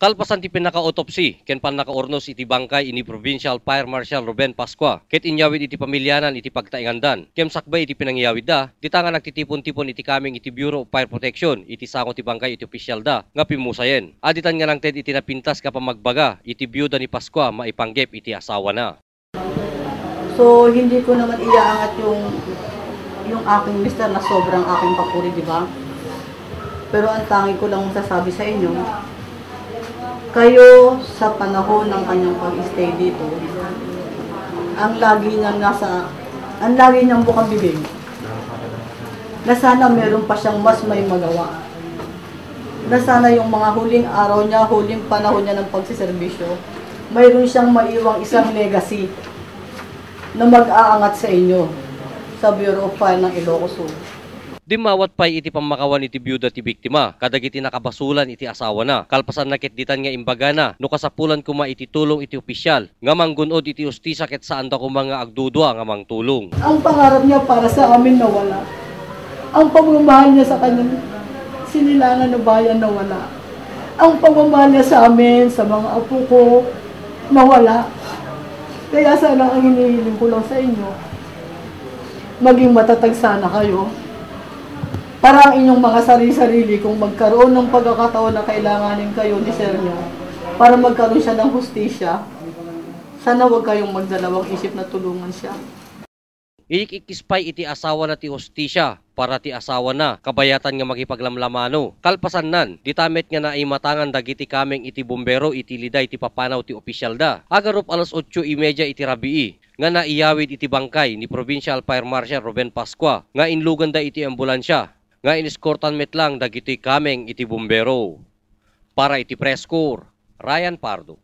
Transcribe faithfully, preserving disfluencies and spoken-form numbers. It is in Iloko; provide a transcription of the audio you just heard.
Kalpasan ti pannaka-autopsy ken pannakaurnos iti bangkay ni Provincial Fire Marshal Ruben Pascua ket inyawid iti pamilianan iti pagtaengandan ken sakbay iti pinangyawidda, dita nga nagtitipon-tipon iti kameng iti Bureau of Fire Protection iti sango ti bangkay iti opisyalda nga pimmusayen. Aditan nga nangted iti napintas nga pammagbaga iti biyuda ni Pascua maipanggep iti asawana. So, hindi ko naman iaangat yung, yung aking mister na sobrang aking papuri, di ba? Pero ang tangi ko lang masasabi sa inyo, kayo sa panahon ng kanyang pag-stay dito, ang lagi niyang nasa, ang lagi niyang bukang bibig, na sana meron pa siyang mas may magawa. Na sana yung mga huling araw niya, huling panahon niya ng pagsiserbisyo, mayroon siyang maiwang isang legacy na mag-aangat sa inyo sa Bureau of Fire ng Ilocos Sur. Dimmawat pay iti pammakawan iti biyuda ti biktima kadagiti nakabasolan iti asawana. Kalpasanna ket ditan nga imbagana no kasapulan koma iti tulong iti opisyal nga manggun-od iti hustisya ket saanda koma nga agdudua nga mangtulong. Ang pangarap niya para sa amin nawala. Ang pagmamahal niya sa kanyang sinilangan na bayan nawala. Ang pagmamahal niya sa amin, sa mga apo ko, nawala. Kaya sana ang hinihiling ko lang sa inyo, maging matatag sana kayo para ang inyong mga sarili-sarili, kung magkaroon ng pagkakataon na kailanganin kayo ni sir nyo para magkaroon siya ng hustisya, sana huwag kayong magdalawang isip na tulungan siya. Iik-ikkis pay iti asawana ti hustisya para ti asawana, kabayatan nga makipaglamlamano. Kalpasannan, dita met nga naimatangan dagiti kameng iti bumbero iti liday ti papanaw ti opisyalda. Agarup alas otso y media iti rabii nga naiyawid iti bangkay ni Provincial Fire Marshal Ruben Pascua nga inluganda iti ambulansia nga ineskortan met lang dagiti kameng iti bumbero. Para iti Press Corps, Ryan Pardo.